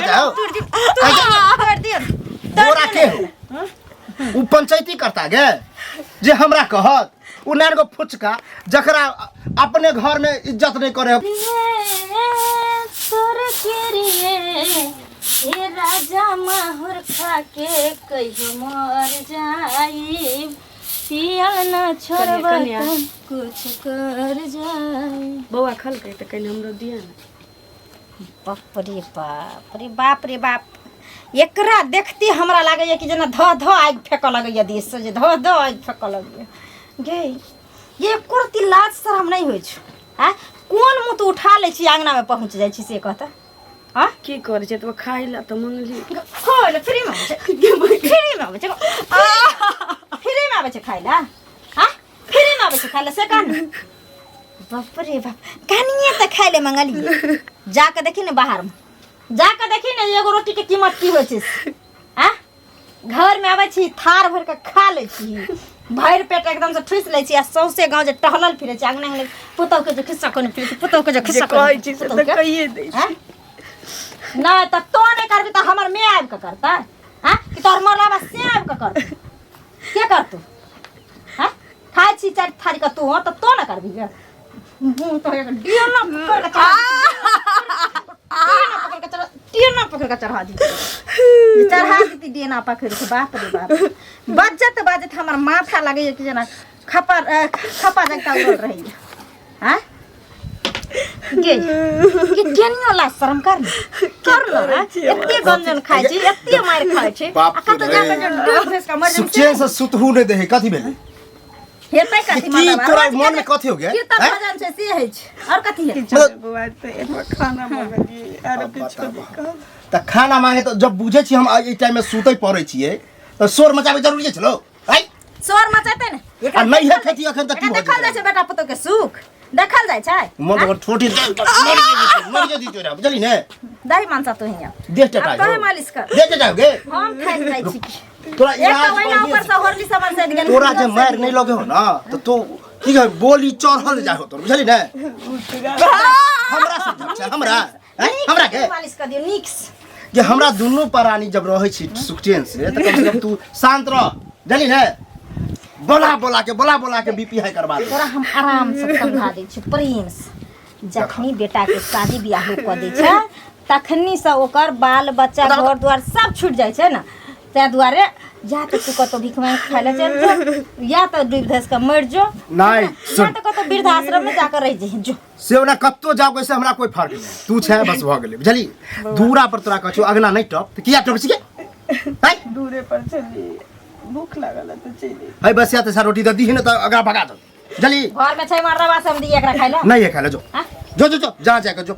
जाओ तोड़ दियो बोरा के हो उ पंचायती करता गे जे हमरा कहत उ नान को फुचका जकरा अपने घर में इज्जत नहीं करे तोर के रे हे राजा माहुर खा के कहियो मर जाई पियल न छोड़ब कन्या। त कुछ कर जाई। बौआ खलकै तऽ कनि हमरो दिअ ने। बाप रे बाप रे बाप रे बाप, एकरा देखते हमरा लागैया कि जेना धऽ धऽ आगि फेकऽ लगैया देह से, जे धऽ धऽ आगि फेकऽ लगैया। गे ये एको रत्ती लाज शरम नहि होइ छौ? आँय, कोन मुँह तू उठा लै छी अङ्गनामे पहुँच जाइ छी से कहता? आँय, की करै छै तऽ खाइ लए तऽ मंगली। खाइ लए फ्रीमे आबै छै, फ्रीमे आबै छै, फ्रीमे आबै छै खाइ लए? आँय, फ्रीमे आबै छै खाइ लए से कह ने। बाप रे बाप, कनिए तऽ खाइ लए मंगलियै, जाकऽ देखी ने बाहरमे जाकऽ देखी ने एगो रोटीके कीमत की होइ छै से। आँय, घरमे आबै छी थार भरि कऽ खा लै छी, भरि पेट एकदमसँ ठुसि लै छी आ सौंसे गाँव जे टहलल फिरै छी, अङ्गना अङ्गना पुतहुके जे खिस्सा कोने फिरै छी, पुतहुके जे जे खिस्सा कहै छी से तऽ कहिए दै छी। आँय? नहि तऽ तो नहि करबी तऽ हमर माय आबि कऽ करतै? आँय, कि तोहर मरलाबा से आबि कऽ करतै? के करतौ? आँय, खाइ छी चारि थारी कऽ तू, तऽ तो ने करबी गे। मुँह तो एक डियना पकड़ के चढ़ा, डियना पकड़ के चढ़ा, डियना पकड़ के चढ़ा दी, चढ़ा दी डियना पकड़ के। बाप रे बाप, बजत बजत हमर माथा लगैया कि जेना खपा खपा जगता उड़ल रहैया। आँय गे, ये केनियो ला शरम कर न, कर न, आँय? एते गंजन खाइ छी, एते मारि खाइ छी, बाप आ कतौ रे। जाके जे डूब भैंस का मर जेबै। सुचैन से सुतहु नहीं दे है, कथी भेलै? हेतै कथी? की मतलब तोरा रोज के मन में कथी हो गया? कीर्तन हैं? भजन छै से होइ छै, और कथी है? मतलब बौआ तऽ एगो खाना मंगलियै आरो अब किछो बताबऽ। नहि कहब। तऽ खाना मांगे तऽ जब बुझै छी हम एहि टाइम में सुतै पड़ै छियै तऽ शोर मचाबै जरूरी छलो? आइ शोर मचेतै ने एकरा। आ नहि है खेती अखन तऽ की एकरा भऽ देखल जाइ जेतै? छै बेटा पुतोह के सुख देखल जाइ छै? मन तऽ छोटी मरि जेतै, मरि जेतै तोरा, बुझली ने? दही मानसा तू हियाँ देह टटा आब तोहे मालिश कर। देह टटा गे। हम थाकि जाइ छी। तोरा एक तऽ इलाज ओहिना बढ़िएँ ऊपर से होरली समर सटि गेल। तोरा जे मारि नहि लगे हो ना तऽ तू की कह बोली चढ़ल जाइ हो तोर, बुझली ने? हमरा समझ छै हमरा, हैं? हमरा के मालिश कर दियौ नीक से। जे हमरा दुनू प्राणी जब रहै छी सुख चैन से तऽ कम से कम तू शांत रह, बुझली ने? बोला बोला के, बोला बोला के बीपी हाई करवा दे। तोरा हम आराम से समझा दै छी प्रेम से। जखनी बेटा के शादी बियाह लोग कऽ दै छै तखनी से ओकर बाल बच्चा घर द्वार सब छूट जाइ छै ने, ताहि दुआरे या तऽ तू कतौ भीख मांगि खाय लए चलि जो, या तऽ डूबि धसि कऽ मरि जो। नहि या सुन, तऽ कतौ वृद्धाश्रम में जाकऽ रहि जइहे जो। से ओना कतौ जाओ कैसे हमरा कोई फर्क नहीं, तू छै बस भऽ गेलै, बुझली? दूरा पर तोरा कहै छौ अगना नहीं टप तऽ किया टप छिके? हैं? दूरे पर छलियै, भूख लागल है तऽ चलि एलियै। है बस या तऽ रोटी दऽ दीही ने तऽ अगरा भगा दो, बुझली? घर में छै मरदबा से हम दिए एकरा खाय लए? नहीं है खाय ले, जो। हाँ? जो जो जो जा जाके जो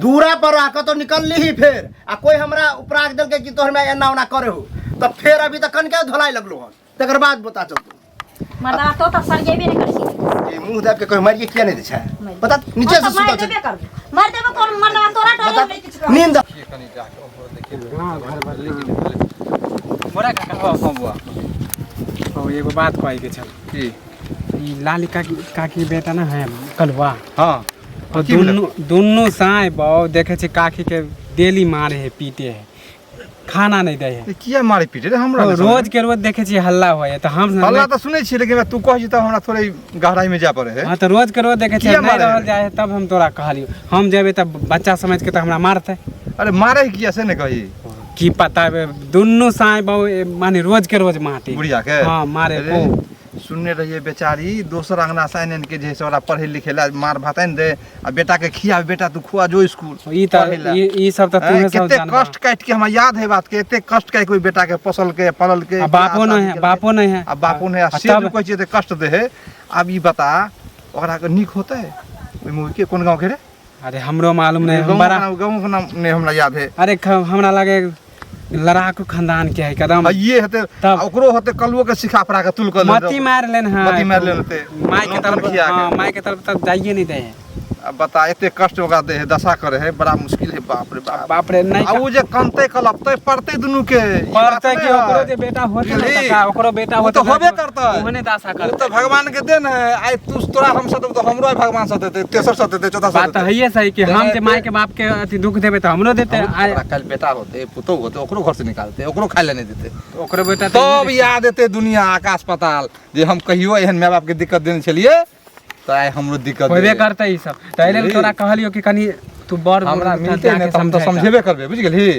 दूरा पर आ कतौ निकलली ही फेर आ कोई हमरा उपराग देलकै कि तोहर में एना ओना करे हो तऽ फेर अभी तक कनके धोलाइ लगलो हन, तकर बाद बता चलतो। मरदबा तो तऽ सरियेबे नहि करै छै। ए मुंह दाब के कोई मारिए किया नहीं दै छै? पता नीचे हम से तऽ मारि सुतल छै। देबे करबो, मारि देबो। कोन मरदबा तोरा डरे बता नहि किछु कहै? नींद मोरा काका। हाँ हाँ बुआ। ओ एगो बात कहै के छल। की? ई लाली काकी काकी बेटा ना है कलुआ। हाँ। और की भेलै? दुनू दुनू साँय बहु देखे छी काकी के डेली मारे है, पीटे है, खाना नहीं दै है। ई किया मारे पीटे रे हमरा? ओ नहि समझ रोज के रोज देखे छी हल्ला होय है तऽ हम हल्ला तऽ सुनै छियै, लेकिन तू कहै छी तऽ हमरा थोड़े गहराई में जाय पड़े है। हाँ तऽ रोज के रोज देखे छी किया नहीं मारे रहल है? जाय है तब हम तोरा कहलियो। हम जेबै तऽ बच्चा समझ के तऽ हमरा मारतै। अरे मारे है किया से ने कही? की पता बे, दुनू साँय बहु माने रोज के रोज मारते बुढ़िया के? हाँ मारे। अरे, खूब सुनने रहिए बेचारी दोसर अंगना से आनि आनि के जे है से ओकरा पढ़े लिखे ला मार भात आनि दे आ बेटा के खिया, बेटा तू खुआ जो स्कूल ई तऽ पढ़े ला। ई सब तऽ हैं, तूहे सब कते जानबा। कष्ट काटि के हमरा याद है बात के, एते कष्ट काटि के ओहि बेटा के पोसल के पलल के आ बापो बियाह नहीं शादी है, केलकै। बापो नहीं है। आ बापो नहीं है, आ से तब जे कहै छियै एते कष्ट दे है। आब ई बता ओकरा के नीक होतै ओहि मुँह के? कोन गाँव के रे? अरे हमरो मालूम नहीं, हम गाँव बड़ा के नाम, गाँव के नाम नहीं हमरा याद है। अरे हमरा लगे लड़ाकू खानदान के है कदम। आ ये हेतै तब। आ ओकरो हेतै कलुओ के सिखा पढ़ा के तुल कर मती मार लेन है। मती मारि लेन हेतै। माय के नौतन तरफ खिया के। हाँ, माय के तरफ तब जाइए नहीं दे है। अब बता एते कष्ट ओकरा दे है, दशा करे है, बड़ा मुश्किल है। बाप रे बाप। बाप रे, नहीं आ उ जे कनतै कलपतै पड़तै दुनू के, ई बात पड़तै नहि कि ओकरो है। जे बेटा होतै ने बुझली? काका, ओकरो बेटा ओ होतै तऽ होबे करतै। ओहने दशा ओ करतै। तऽ भगवान के देन है। आइ तू तोरा हम सदेब तऽ हमरो आइ भगवान सदेतै, तेसर सदेतै, चौथा बात तऽ सदेतै। हइए सही कि हम जे तें- माय के बाप के अथी दुख देबै तऽ हमरो देतै। आइ ओकरा काल्हि बेटा होतै, पुतोहु होतै, ओकरो घर से निकालतै, ओकरो खाय लए नहि देतै। ओकरो बेटा तऽ तब याद एतै दुनिया आकाश पाताल जे हम कहियो एहन माय बाप के दिक्कत देने छलियै तऽ आइ हमरो दिक्कत होबे देबै। करतै ई सब। तऽ एहि लेल बुझली? तोरा कहलियौ कि कनि तू बड़ हमरा बुढ़ मिलते जाके नहि तऽ हम तऽ समझाइ। समझेबे करबै, बुझि गेलही?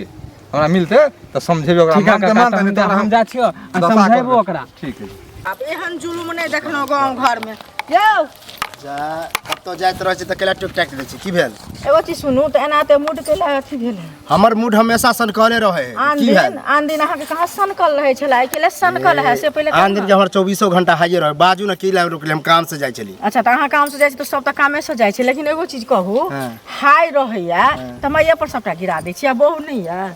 हमरा मिलते तऽ समझेबे ओकरा। ठीक है मानते काका, मानते तऽ नहि हम तऽ ओकरा हम जाइ छियौ आ दशा समझेबो करबै। ओकरा। ठीक है। आब एहन जुलुम नहि देखलहुँ गाँव घरमे यौ। जा कतौ जाइत रहै छी तऽ केला टुक टाक दै छी, की भेल? एगो चीज सुनू तऽ, एना तऽ मूड केला अथी भेल है? हमर मूड हमेशा सनकले रहे है। आन की भेल? दिन, आन दिन अहाँके कहाँ सनकल रहै छलै, आइ केला सनकल है से पहिले आन दिन के हमर 24 घंटा हाइए रहे। बाजू ने, की ला रुकले? हम काम से जाइ छली। अच्छा, तऽ अहाँ काम से जाइ छी तऽ सब तऽ कामे से जाइ छै, लेकिन एगो चीज कहू, हाँ। हाय रहैया तऽ माइये पर सबटा गिरा दै छी आ बहु नहि यऽ?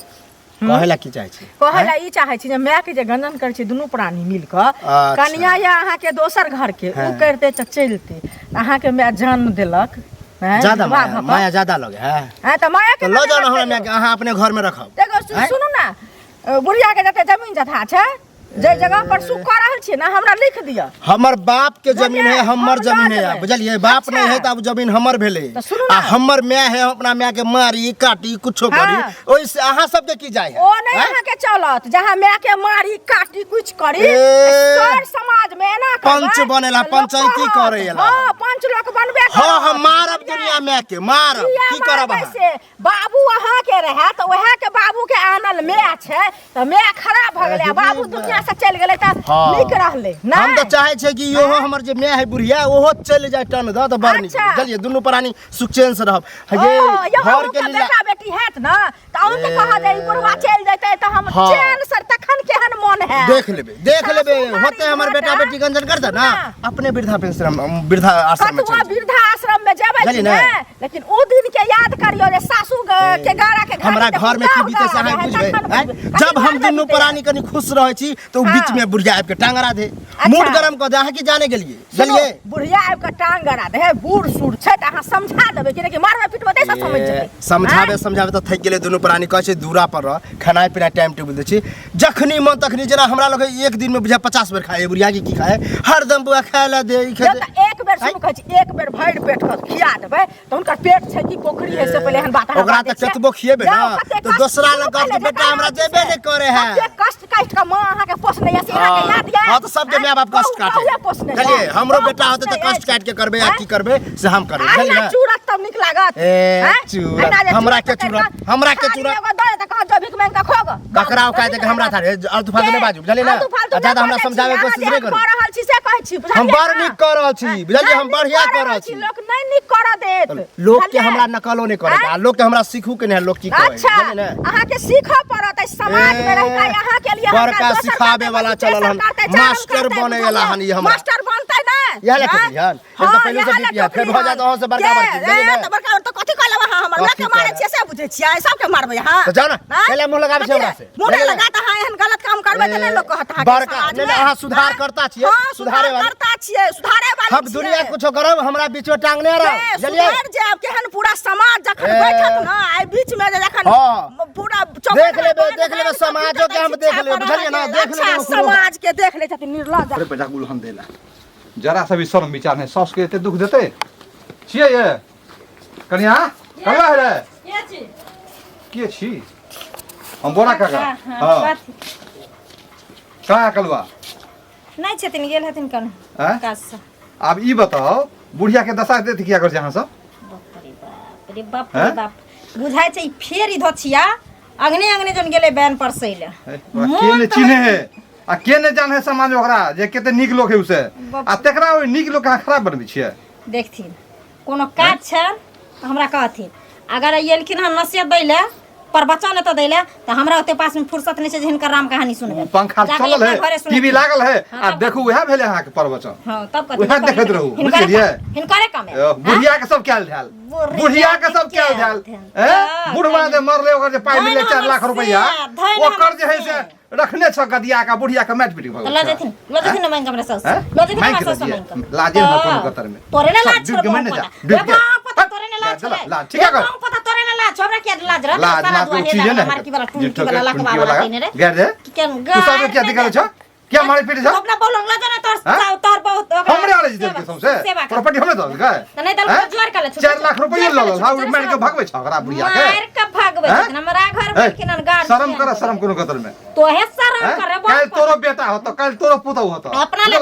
कहै ला की चाहै छी? कहै ला ई चाहै छी जे मायके जे गंजन करै छी दुनू प्राणी मिल कऽ, अच्छा। कनिया या अहाँके दोसर घर के ओ हाँ। करिते तऽ चलिते, अहाँके माय जन्म देलक हैं, ज्यादा विधवा माया भऽ कऽ। माया ज्यादा लगे है। हैं, तऽ माया के तऽ लऽ जाउ ने रखतै हमरा माय के, अहाँ अपने घर में रखब। एगो सुनू ने, बुढ़िया के जते जमीन जथा छै, जे जगह पर सुख कऽ रहल छियै ने, हमरा लिख दिअ। हमर बाप के जमीन है, बुझलियै? हमर हम लऽ जमीन है, जेबै। बुझलियै? बाप नहीं है अच्छा। तऽ आब जमीन हमर भेलै। तऽ सुनू आ ने। हमर माय है, हम अपना माय के मारी काटी कुछो करी, हाँ। ओहिसे अहाँ सबके की जाय है? ओ नहीं आँय? अहाँ के चलत, जहाँ माय के मारी काटी कुछ करी, ए। सर समाज में एना करबै, पंच बनेला, तऽ लोक पंचायती कहत। करैला। हाँ, पंच लोक बनबे हाँ, करत। हम मारब दुनिया माय के मारब। किया की करब मारबै अहाँ? से? बाबू अहाँ के रहे तऽ वएह के बाबू के आनल माय छै तऽ माय खराब भऽ गेलै आ बाबू दुनिया से चलि गेलै तऽ हाँ। नीक रहलै हम तऽ नहि? चाहे छियै कि इहो हमर जे माय है बुढ़िया, ओहो चलि जाय टन दऽ तऽ बड़ नीक। अच्छा। बुझलियै? दुनू प्राणी सुख चैन से रहब। ओ, हे यौ, घर अहूँके के लीला बेटा बेटी हैत ने तऽ अहूँके कहत जे ई बुढ़वा चलि जेतै तऽ हम हाँ। चैन से तखन केहन मन हैत। देख लेबै, देख सासु लेबै। मारी होते हमर बेटा घाटा। बेटी गंजन करतै ने, ना। अपने वृद्धा पेंशन वृद्धा आश्रम में कतबो चलि जेबै। वृद्धा आश्रम में जेबै बुझलियै कि ने? ने, लेकिन ओ दिन के याद करियो जे सासू के गारा के घाटी हमरा के घर में की पुतहु बीते से गारा अहाँ रहै, बुझबै? तखन आँय? बुझबै। जब हम कथी दुनू घर में प्राणी कनी खुश रहै छी तऽ ओ हाँ। बीच में बुढ़िया आबि के टांगरा दे, अच्छा। मूड गरम कऽ दे। अहाँ की जाने गेलियै? सुनू, बुझलियै? बुढ़िया आबि कऽ टांग गड़ा दे है, बूढ़ सूढ़ छै तऽ अहाँ समझा देबै कि नहि कि मारबै पिटबै ताहि से समझि जेबै? समझाबे आँय? समझाबे तऽ थकि गेलै दुनू प्राणी। कहै छै दूरा पर रह, खेनाइ पिनाइ टाइम टेबुल दै छी, जखनी मन तखनी। जेना हमरा लग एक दिन में बुझा 50 बेर खाए बुढ़िया की खाए, हरदम बुआ खाए ला दे, ई खाए जब दे। तऽ एक बेर सुनू कहै छी, एक बेर भरि पेट कऽ खिया देबै तऽ हुनकर पेट छै कि पोखरी है से पहिले एहन बात अहाँ ओकरा बाजै तऽ छियै। कतबो खिएबै ने, जाउ, कते तऽ कष्ट दोसरा सुनू लग कहत पहिले कि बेटा जकरा हमरा अहाँ जेबे नहि करे है। कते कष्ट काटि कऽ माँ अहाँके पोसने यऽ से अहाँके याद यऽ? हाँ, तऽ सबके माय बाप कष्ट बहु- काटे। बहुए पोसने यऽ। बुझलियै? हमरो बहु बेटा होतै तऽ पोसने कष्ट अछि। काटि के करबै आ आँय? की करबै से हम करबै, अहिना बुझलियै? चूरत तब नीक लागत। ए, आँय? चूरत। अहिना जे हमरा चूरत के पकड़ि चूरत? कऽ हमरा के थारी चूरत? एगो दऽ देत, कहत जो भीख मांगि कऽ खो गऽ। ककरा औकात है कि हमरा थारी? आलतू फालतू नहि बाजू, बुझलियै ने? आलतू फालतू आ ज्यादा नहि हमरा बाजै छी, समझाबैके अहाँ कोशिश जेहन नहि करू। कऽ रहल छी से कहै छी, हम बुझलियै बड़ ने? नीक कऽ रहल छी, बुझलियै? हम नहि नीक बढ़िया कऽ कऽ रहल छी। लोक नहि नीक करऽ देत, लोक के बुझलियै? हमरा नकलो नहि करे के, आ लोक के हमरा सीखू के नहि है, लोक की कहै, अच्छा, बुझलियै ने? अहाँके सीखऽ पड़त एहि समाज में रहि कऽ। अहाँके लिए हमरा बड़का दोसर सिखाबे करतै, वाला तेसर चलल हन, करतै, चारिम मास्टर करतै, बने वाला हन ई हमरा। मास्टर बनतै ने? इएह लए आँय? टोकरी हन। एक हाँ, तऽ पहिले से इएह लए बीपी है, फेर टोकरी भऽ जायत हन। अहाँ से बड़का के? बड़की, बुझलियै ए, ने? तऽ बड़का तऽ कथी कहलहुँ अहाँ हमर? कथी लऽ के मारै कहलहुँ? छियै से बुझै छियै? सबके मारबै अहाँ? तऽ जाउ ने, आँय? कैला मुँह लगाबै छियै हमरा से? मुँह नहि बुझलियै ने? लगा तऽ अहाँ एहन गलत काम करबै तऽ नहि लोक कहत अहाँके बड़का, समाज नहि, में? नहि, अहाँ सुधार आँय? करता छियै, हाँ, सुधारे सुधार वाली। करता छियै, सुधारे वाली हम छियै। दुनिया कुछो करब, हमरा बीच में टांग नहि रह, ए, बुझलियै? सुधर जायब। केहन पूरा समाज जखन ए। बैठत ने आइ बीच में जे जखन हाँ। पूरा देख लेबै, देख लेबै, समाजो के हम देख लेबै, बुझलियै ने? देख लेबै अच्छा, ओकरो। समाज के देख लै छथिन निर्लज। अरे बेटा गुलहन देला जरा सा भी शर्म विचार नहीं, सास के एते दुख देते छियै ये कनिया कहाँ है रे? के छी? के छी हम? बोरा काका। हाँ, कहाँ कलवा? नहि छथिन, गेल हथिन कन आँय? काज से। आब ई बताओ, बुढ़िया के दशा देते किया कर छै अहाँ सब? बाप रे बाप रे बाप रे हैं? बाप, बुझाइ छै ई फेर ई धोछिया अंगने अंगने जन गेलै बैन परसै लए। हे, ओकरा के ने चिन्हे है आ के ने जाने है समाज में ओकरा जे कते नीक लोक है उसे, बाप। आ तेकरा ओहि नीक लोक अहाँ खराब बनबै छियै। देखथिन, कोनो काज छनि तऽ हमरा कहथिन। अगर एलखिन हन नसीहत दै लए, प्रवचन एतऽ दै लए, तऽ हमरा ओते पासमे फुर्सत नहि छै जे हिनकर राम कहानी सुनबै। ओ पंखा जाके चलल अपना है, घरे सुनैथिन। टीवी लागल है। हाँ, आ तब देखू, उएह भेलै अहाँके प्रवचन। हाँ, तब कथी? उएह देखैत रहू, हिनकरे बुझलियै? हिनकरे काम है। बुढ़िया के सब कयल ढाल। बुढ़िया के सब क्या झाल ए बुढ़वा जे मरले ओकर जे पाइ मिले 4 लाख रुपया ओकर जे है से रखने छ गदिया का बुढ़िया के मैट पीट भगल ल जेथिन ल जेथिन न मांग हमरा सास ल जेथिन हमरा सास मांग लाजे न कोनो कतर में तोरे ना लाज डूब के मर जा डूब के पता तोरे ना लाज ला ठीक है पता तोरे ना लाज हमरा क्या लाज रह लाज ना कोई चीज है ना मार की वाला टुनकी वाला लकवा वाला तीने रे गैर दे केन तू सब क्या दिखल छ क्या मारे पीटे छ अपना बोलंग ला जाना तोर तोर बहुत हमरे आले देल के सबसे प्रॉपर्टी हमरे दल के नहीं दल जोर कर 4 लाख रुपया ल ल हाउ मार के भगवे छ ओकरा बुढ़िया के मार के भगवे छ हमरा घर में किनन गाड़ शर्म कर शर्म कोनो कतर में तोहे शर्म करे कल तोरो बेटा हो तो कल तोरो पुतौ हो तो अपना ले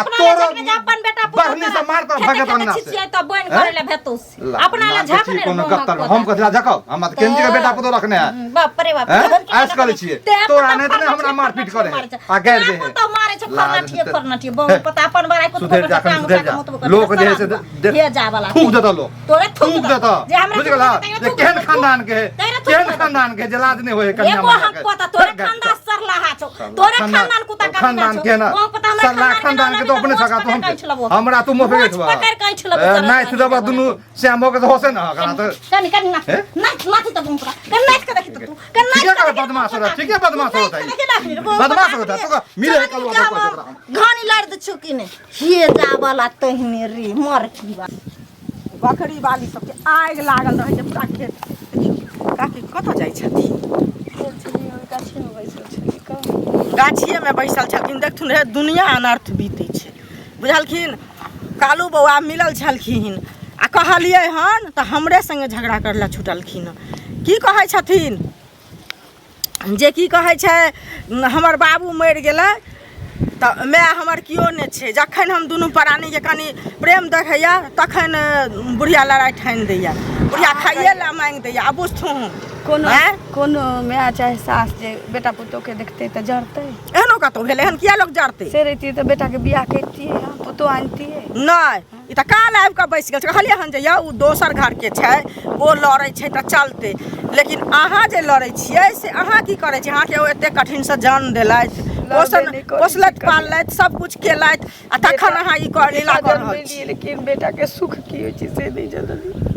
अपना ले झकने जा अपन बेटा पुतौ बहनी से मार तर भगत अंगना से तो बहन करे ले भेतोस अपना ले झकने कोनो कतर हम कथला झकब हम त केन के बेटा पुतौ रखने है बाप रे बाप ऐस करे छिए तोरा नहीं त हमरा मारपीट करे आ गैर दे तो मारे छ फरनाठिए फरनाठिए बहुत पता अपन बड़ाई को सुधर जा सुधर जा लोग जे है से हे जा वाला थूक देता लोग तोरे थूक देता बुझ गेला जे केहन खानदान के केहन खानदान के जलाद नहीं होए कन्या एगो हम पता तोरे खानदान सरलाहा छौ तोरे खानदान कुत्ता खानदान के ना सरला खानदान के तो अपने सका तो हम हमरा तू मुंह पे बैठवा पकड़ के छलबो नहीं सुधरबा दुनु श्यामो के तो होसे ना करा तो कनी कनी ना नाच नाच तो बुम कन नाच के देखी तू कन नाच ठीक है बदमाश होता ठीक है बदमाश होता है बदमाश होता तो मिले कल घानी लड़ दे छु कि ने हे जा वाला तहने रे मर की बा बकरी वाली सबके आगि लागल रहै छै पूरा खेत। काकी कतऽ जाइ छथिन? गाछिएमे बैसल छलखिन। देखथुन रे दुनिया अनर्थ बीतै छै बुझलखिन। कालू बौआ मिलल छलखिन आ कहलियै हन तऽ हमरे संगे झगड़ा करै लए छुटलखिन। की कहै छथिन जे की कहै छै हमर बाबू मरि गेलै तऽ माय हमर केओ नहि छै। जखन हम दुनू प्राणीके कनि प्रेम देखैया तखन बुढ़िया लड़ाइ ठानि दैया, बुढ़िया खाइए लए मांगि दैया। आ बुझथुन कोनो कोनो माय चाहे सास जे बेटा पुतोहके देखतै तऽ जरतै। एहनो कतहु भेलै एहन किया लोक जरतै? से रहितियै तऽ बेटाके बियाह करितियै, पुतोह आनितियै। नहि ई तऽ काल आबि कऽ बैसि गेल छै। कहलियै हन जे यौ ओ दोसर घरके छै ओ लड़ै छै तऽ चलतै, लेकिन अहाँ जे लड़ै छियै से अहाँ की करै छियै? अहाँके ओ एतेक कठिनसँ जन्म देलथि, पोसलथि पाललथि, सब कुछ केलथि आ तखन अहाँ ई लीला कऽ रहल छी। लेकिन बेटाके सुख की होइ छै से नहि जनलियै।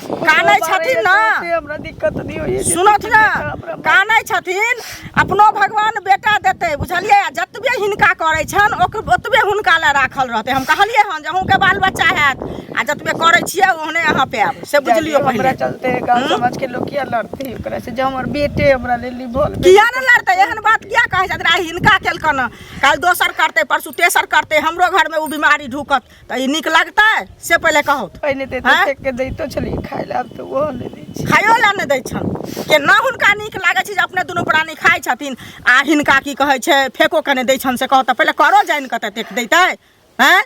कानै छथिन ना, हमरा दिक्कत नहि होइए। सुनत ना, कानै छथिन अपनो भगवान बेटा देतै बुझलियै। आ जतबे हिनका करै छनि ओतबे हुनका लए राखल रहतै। हम कहलियै हन जे अहूँके बाल बच्चा हैत आ जतबे करै छियै ओहने अहाँ पायब, से बुझलियौ। हमरा पहिले चलते गाँव समाज के लोग किया लड़ते ओकरा से? जब हमर बेटे हमरा लेल भल किया ने लड़तै? एहन बात किया कहै छथिन? आइ हिनका केलकन, काल्हि दोसर करतै, परसू तेसर करतै, हमरो घरमे ओ बीमारी ढुकत तऽ ई नीक लगतै? से पहिले कहू। पहिने तऽ एते फेंक के दैतो छलियै खाय लए, आब तऽ ओहो नहि दै छै। खाइयो लए नहि दै छनि। केना हुनका नीक लागै छै जे अपने दुनू प्राणी खाइ छथिन आ हिनका की कहै छै फेको के नहि दै छनि? से कहू तऽ पहिले करो जानि कऽ तऽ एतेक दैतै? आँय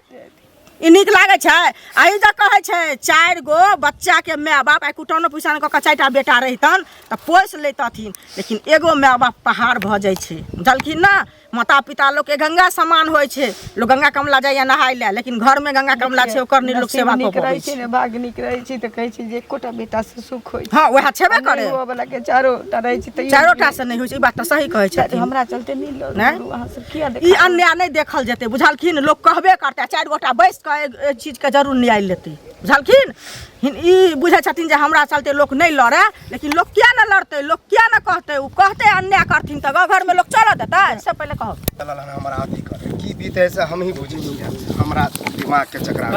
ई नीक लागै छै? आ ई जे कहै छै 4 गो बच्चाके माय बाप आइ कुटानो पिसान कऽ कऽ 4 टा बेटा रहितनि तऽ पोसि लैतथिन, लेकिन एगो माय बाप पहाड़ भऽ जाइ छै बुझलखिन ने। माता पिता लोकके गंगा समान होइ छै। लोक गंगा कमला जाइए नहाय लए, लेकिन घरमे गंगा कमला छै ओकर नहि लोक सेवा कऽ पबै छै। ने भाग नीक रहै छै तऽ कहै छै जे एकोटा बेटा से सुख होइ छै। हँ वएह छेबे करे। वाला के चारोटा रहै छै तैयो चारोटा से नहि होइ छै। ई बात तऽ सही कहै छथिन। हमरा चलते नहि लड़ू अहाँ सब किया ई अन्याय नहि देखल जेतै बुझलखिन। लोक कहबे करतै, 4 गोटा बैस कऽ एहि चीजके जरूर न्याय लेतै बुझलखिन। ई बुझै छथिन जे हमरा चलते लोक नहि लड़े, लेकिन लोक किया ने लड़तै? लोक किया ने कहतै? ओ कहतै अन्याय करथिन तऽ गाँव घरमे लोक चलऽ देतै? से पहिले कहू। हमरा अथी करे की बीते से हम ही बुझै छियै, हमरा दिमाग के चकरा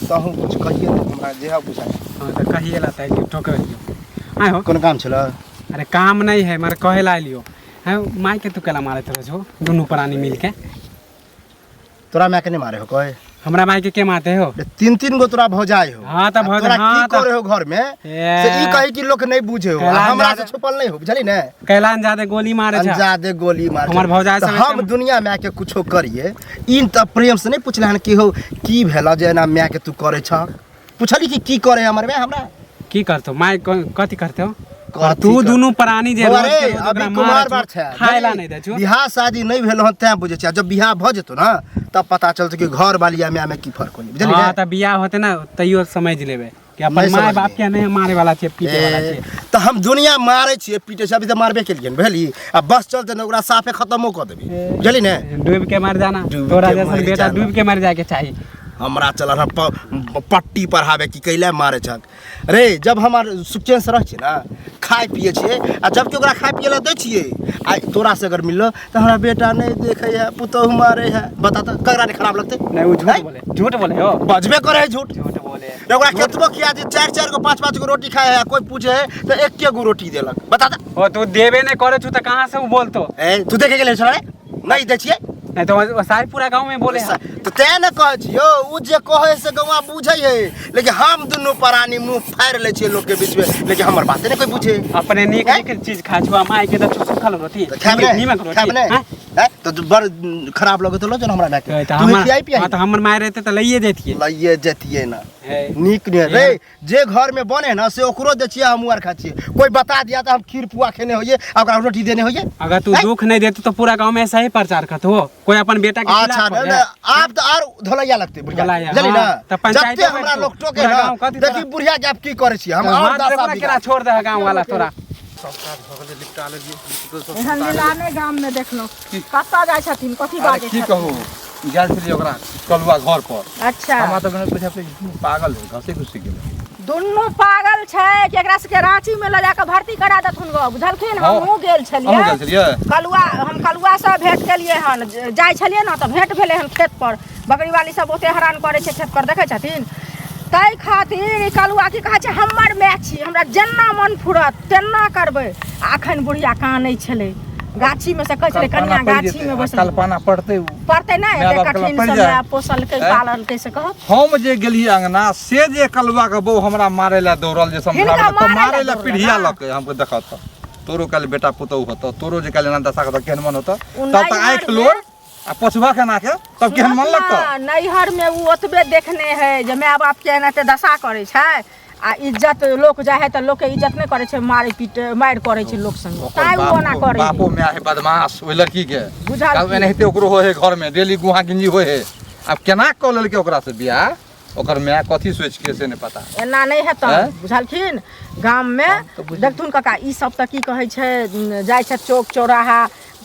तहूँ कुछ कहिए तऽ हमरा जे बुझाइ। हाँ तऽ कहिए ला तऽ ठोकर आइ हो। कोनो काम छलै? अरे काम नहीं है, मारे कहे ला लियो है माई के तू केला मारैत रह छो दुनू प्राणी मिलके। तोरा माय के नहीं मारे हो कोई? हमरा माई के मारते हो? 3-3 गो तोरा भौजाई हो। हाँ त भौजाई। तोरा की करे हो घर में से ई कहे कि लोग नहीं बुझे हो, हमरा से छुपल नहीं हो बुझली ने। कैलान ज्यादा गोली मारे छ, ज्यादा गोली मारे हमर भौजाई से। हम दुनिया माय के कुछो करिए इन त प्रेम से नहीं पूछले हन कि हो की भेला जे एना माय के तू करे छ। पूछली कि की करे हमर माय हमरा की करतो माय कथि करते हो? तू दुनू प्राणी जे अभी कुमार बार छै, खाय ला नहीं दै छौ। बियाह शादी नहीं भेल हन तैं बुझै छै, जब बियाह भ जेतो ना तब पता चलतै कि घर वाली आ माय में की फर्क होई बुझली। हां त बियाह होते ना तैयो समझ लेबे कि अपन माय बाप के नहीं मारे वाला छै, पीटे वाला छै। त हम दुनिया मारे छियै पीटे छै, अभी त मारबे केलियन बुझली। आ बस चलते ने ओकरा साफे खत्मो क देबी बुझली ने। डूब के मर जाना, तोरा जैसन बेटा डूब के मर जाए के चाही। हमरा चलल हन पट्टी पढ़ाबे कि कैले मारे छक रे। जब हमर सुखचैन से रह छियै ना, खाय पिए छियै, आ जबकि ओकरा खाय पिए ला दै छियै, आ तोरा से अगर मिललो तऽ हमरा बेटा नहि देखै है, पुतोहु मारे है। बता तऽ ककरा नहि खराब लगतै? नहीं, वो झूठ हैं? बोले, झूठ बोले हो। बजबे करे है झूठ। झूठ बोले। रे ओकरा केतबो खिया दे, चारि चारि गो पाँच पाँच गो रोटी खाए है, कोई पूछे है तऽ एके गो रोटी देलक। बता तऽ। ओ तू देबे नहीं करे छु त कहां से वो बोलतो? ए, तू देखे गेले छला रे? नहीं दै छियै। नहीं तो वो सारी पूरा गांव में बोले है। तऽ तें ने कहै छियौ, ओ जे कहै से गौआ बुझै है, लेकिन हम दुनू प्राणी मुँह फाड़ि लै छियै लोकके बीचमे, लेकिन हमर बाते नहि कोइ बुझे। अपने नीक हैं? नीक चीज खा छुआ, माय के त सुखल रोटी। तऽ खायब नहि? नीमक रोटी। खायब नहि? हैं? हैं? तऽ बड़ खराब लगैत होलो जन हमरा मायके। तऽ तू हमर खियाइ पियाइ? हाँ, तऽ हमर माय रहते तऽ लइए जैतियै। लइए जैतियै ना। है। नीक नहि रे, जे घर में बने ना से ओकरो दै छियै, हमहूँ आर खाइ छियै। कोई बता दिया तऽ हम खीर पुआ खेने होइए आ ओकरा रोटी देने होइए। अगर तू हैं? दुख नहीं देते तो पूरा गांव में ऐसा ही प्रचार करते हो, कोई अपन बेटा के खिलाफ अच्छा हो नहीं, जाए। नहीं, आब तऽ आर धोलैया लगतै बुढ़िया। धोलैया, बुझली ना? हाँ, तऽ पंचायतो जते हमरा बैठतौ, लोग टोके पूरा ना, गाँव कहती देखी तोरा। बुढ़िया के आब की करै छियै हम तो और हाथ दशा देखो ना बिगाड़। केना छोड़ दे है गांव वाला तोरा। एहन लीला नहि गाममे देखलहुँ। कतऽ जाइ छथिन, कथी अरे बाजै की छथिन? कहू, गेल छलियै ओकरा कलुआ घर पर। अच्छा। हमरा तऽ बुझा पड़ै छै पागल है, घसे घुसी गेलै। दुनू पागल छै कि एकरा सबके रांची में लऽ जाकऽ भर्ती करा देथुन गो, बुझलखिन? हाँ। हमहूँ गेल छलियै। अहूँ गेल छलियै? कलुआ, हम कलुआसँ भेंट केलियै हन। जाइ छलियै ने तऽ भेंट भेलै हन खेत पर। बकरीवाली सब बहुते हैरान करै छै खेत पर, देखै छथिन? ताहि खातिर ई कलुआ की कहै छै, हमर माय छी, हमरा जेना मन फुरत तेना करबै। आ अखन बुढ़िया कानै छलै गाछीमे से, कहै छलै कनिया कल्पना पड़ि गाछीमे जेतै, आ बैसल। कल्पना पड़तै उ। पड़तै नहि? माय एते बापके कठिन पड़ि से जाय। माय पोसलकै आँय? पाललकै से कहत। हम जे गेलियै अंगना से जे कलुआ के बहू हमरा मारे ला दौड़ल जे समझाबै हिनका ला, तऽ मारै ला मारे ला दौड़ल, पीढ़िया हाँ। लऽ के हमके देखत तऽ तोरो काल्हि बेटा पुतहु होतौ, तोरो जे काल्हि एना दशा के केहन मन होतौ? ओ तब तऽ नैहर आँखि मे- लोर आ पोछबा केना के, तब केहन मन लगतौ? नैहर में ओ ओतबे देखने है जे माय बाप के एनाहिते दशा करै छै, आ इज्जत लोक जाइ है तऽ लोक के इज्जत नहि करै छै, मारे पीटे मारि करै छै लोक संग, ओकर ताहि ओ ओना बापो करै है। बापो माय है बदमाश ओहि लड़की के। बुझल काल्हि की? एनाहिते ओकरो होइ है घर में डेली गुहा गिंजी होइ है। आब केना कऽ लेलकै ओकरा से बियाह, ओकर माय कथी सोचि के से नहि पता। एना नहि हेतनि। आँय? बुझलखिन? गाममे तऽ बुझि- देखथुन काका, ई सब तऽ की कहै छै, जाइ छै चौक चौराहा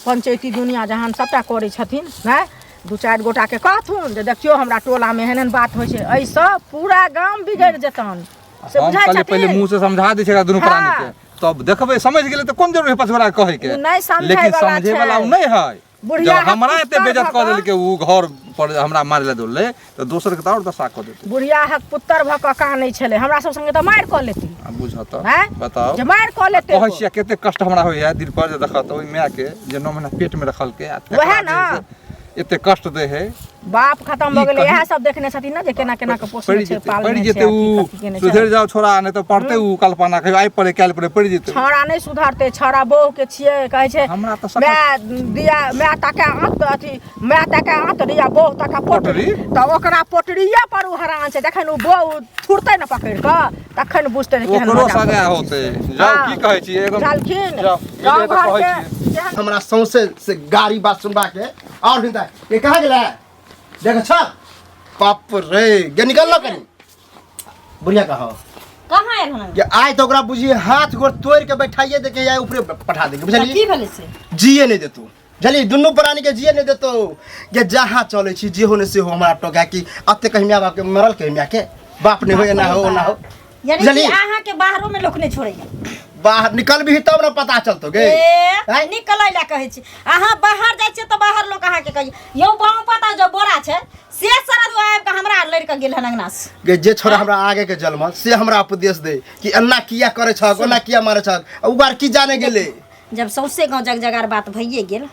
पंचैती दुनिया जहान सबटा करै छथिन। नहि दू चारि गोटाके कहथुन जे देखियौ हमरा टोलामे एहन एहन बात होइ छै, एहिसँ पूरा गाम बिगड़ि जेतनि से। हम बुझै कहलियै पहिले छथिन? मुँह से समझा दै छै एकरा दुनू हाँ। प्राणी के, तब देखबै समझ गेलै तऽ कोन जरूरी है पछुआरा कहै के। ओ नहि समझै लेकिन वाला समझै वाला छै। ओ नहि है। बुढ़िया जब हमरा एते पुत्र बेइज्जत भऽ कऽ कऽ- देलकै, ओ घर पर हमरा मारे लए दौड़लै तऽ दोसर के तऽ आओर दशा कऽ देतै। बुढ़िया हक पुत्र भऽ कऽ कानै छलै, हमरा सब संगे तऽ मारि कऽ लेती। आब बुझह तऽ। आँय? बताउ। जे मारि कऽ लेतै। कहै छियै कते कष्ट हमरा होइए दिल पर जे देखऽ तऽ ओहि माय के जे 9 महीना पेट मे रखलकै आ तकरा वएह जे ने। है से एते कष्ट दै है। बाप खतम भऽ ई गेलै। कही- इएह सब देखने छथिन ने जे केना केना कऽ पोसने पड़ि छै जेतै, पालने पड़ि छै जेतै आ उ। की कथी केने छै। सुधरि जाओ छोरा, नहि तऽ पड़तै उ कल्पना, कहियो आइ पड़े काल्हि पड़े, पड़ि जेतै। छौड़ा नहि सुधरतै, छौड़ा बहु के छियै। कहै छै हमरा तऽ सकल- माय दिया माय ताके आँत अथी माय ताके आँतरी आ बहु ताके पोटरी। तऽ ओकरा पोटरिये पर ओ हरान छै। जखन ओ बहु थुरतै ने पकड़ि कऽ तखन बुझतै जे केहन ओकरो मजा सजा पड़ै छै। होतै। जाउ। हाँ। की कहै छियै एकदम? बुझलखिन? जाउ, गाँव मिले तऽ घरके कहै छियै। केहन हमरा सौंसे से गाड़ी बात सुनबा के और हिंदा ये कहाँ गेलै? देख छ बाप रे, गे निकल कनी बुढ़िया कहाँ? कहाँ आयल हन? ये आइ तऽ ओकरा बुझी हाथ गोड़ तोड़ि के बैठाइए दे के या ऊपरे पठा दे के, बुझलियै? की भेलै से? जिए नहि देतौ, बुझलियै? दुनू प्राणी के जिए नहि देतौ। जे जहाँ चलै छी जे हो ने से हो हमरा टोका कि एते कहीं माय बाप के मरल, कहीं माय के बाप नहि हो, एना हो ओना हो। यानी कि बुझलियै? अहाँ के बाहरो में लोक नहीं छोड़ैया? बाहर निकलबही तब ने पता चलतौ गे। ए आँय? निकलै ला कहै छी, अहाँ बाहर जाइ छियै तऽ बाहर लोक अहाँके कहै यौ बाँव पता जो बोरा छै से सारा दो आबि कऽ हमरा लड़ि कऽ गेल हन अंगना से। गे जे छोरा हमरा आगे के जन्मल से हमरा उपदेश दे कि एना किया करै छहक, ओना किया मारै छहक, आ उ बार की जाने गेलै। जब सौंसे गाँव जग जगार बात भइए गेल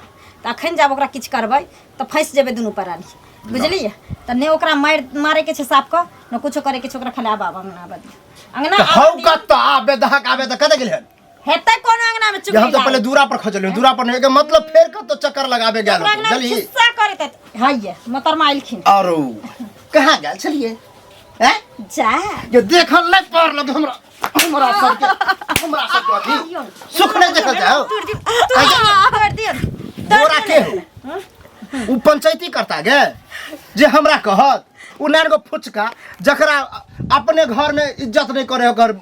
तऽ अखन जब ओकरा किछु करबै तऽ फँसि जेबै दुनू प्राणी, बुझलियै? तऽ नहि ओकरा मारि मारैके छै साफ कऽ, ने कुछो करैके छै, ओकरा खाली आब आब अंगना आबऽ दियौ, अंगना तऽ हौ आबऽ दियौ। कतऽ आबे दहक आबे तऽ कतऽ गेल हन? हेतै कोनो अंगना में जे हम चुगली तऽ पहिले लागल। दूरा पर खजलियै, दूरा पर नहि के मतलब फेर कतौ चक्कर लगाबे गेल ओकरा होतौ, अंगना में बुझलिही? खिस्सा करैत हेतै। हैये मोहतरमा एलखिन। आरो कहाँ गेल छलियै हैं? जा जे देखल नहि पड़ल हमरा हमरा सबके हमरा सबके अथी सुख नहि देखल जाओ। तोड़ दियौ, तोड़ दियौ, तोड़ बोरा के दियौ। हो उ पंचायती करता गे जे हमरा कहत? उ नान गो फुचका जकरा अपने घर में इज्जत नहीं करे, ओकर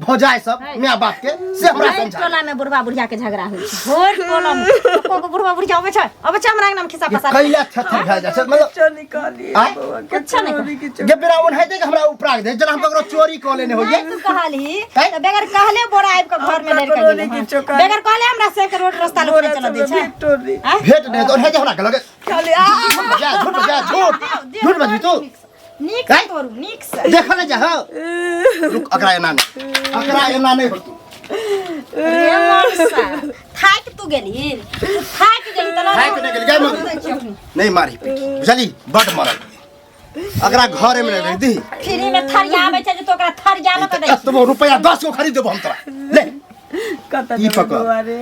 भौजाई सब माय बाप के से हमरा भरि समझा टोला में बुढ़वा बुढ़िया के झगड़ा होइ छै भरि टोला में एको गो बुढ़वा बुढ़िया अबै छै अबै छै हमरा अंगना में खिस्सा पसार कैला थेथर भए जाइ छै मतलब किछो नहि कहलियै आँय? बौआ कुछो नहि ककरो भी किछो गे बिना ओनाहिते के हमरा उपराग दे जेना हम ककरो चोरी कऽ लेने होइए तू कहलही हैं? तऽ बगैर कहले बोरा आबि कऽ घर में लड़ि कऽ ककरो गेलै नहि हँ। किछो कहली। बगैर कहले हमरा से के रोड रास्ता लोक बोरा नहि चलऽ दै सबमे छै भेटो नहि। आँय? भेट नहि तऽ ओनाहिते हमरा कहलक खाली आ झूठ जा झूठ जा झूठ झूठ बजबी तू नीक से हैं? तोरू नीक से देखल नहि जा हो रुक अकरा एना नहि अकरा एना नहि होतू रे मनसा थाकि तू गेली तू थाकि गेली तऽ थाकि नहि गेली, गाय मर। नहीं मारी पीटी बुझली बड मरल अकरा घरे में रख दी फ्री में थरिया आबै छै जे तो ओकरा थरिया लऽ कऽ दै छै एतबो रुपया 10 गो खरीद देबो हम तोरा ले कतऽ ई जेबै पकड़। बौआ रे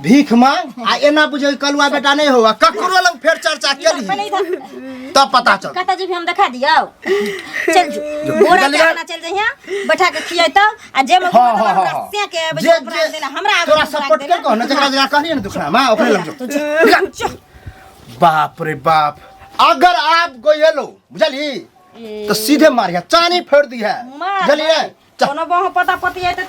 भीख मांग आ एना बुझे कलुआ बेटा नहीं होगा ककरो लग फेर चर्चा पहिले केली इधर तब पता चल कतऽ जेबही हम देखा दियौ चल जो बोरा निकल के जा। अपना चल जइहा बैठा के खियैतौ आ जे में हाँ, हाँ, हाँ, हाँ। से के आबै जे छै ओकरा जे देला हमरा आबै तोरा छै, ओकरा सपोर्ट देला। के कह ना जकरा जकरा कहलिए ना दुखना मां ओकरे लग तू जो जो बाप रे बाप अगर आप गोयलो बुझली तो सीधे मारिया चानी फेर दी है मार बुझलिए कोनो बहु पता पति आइते।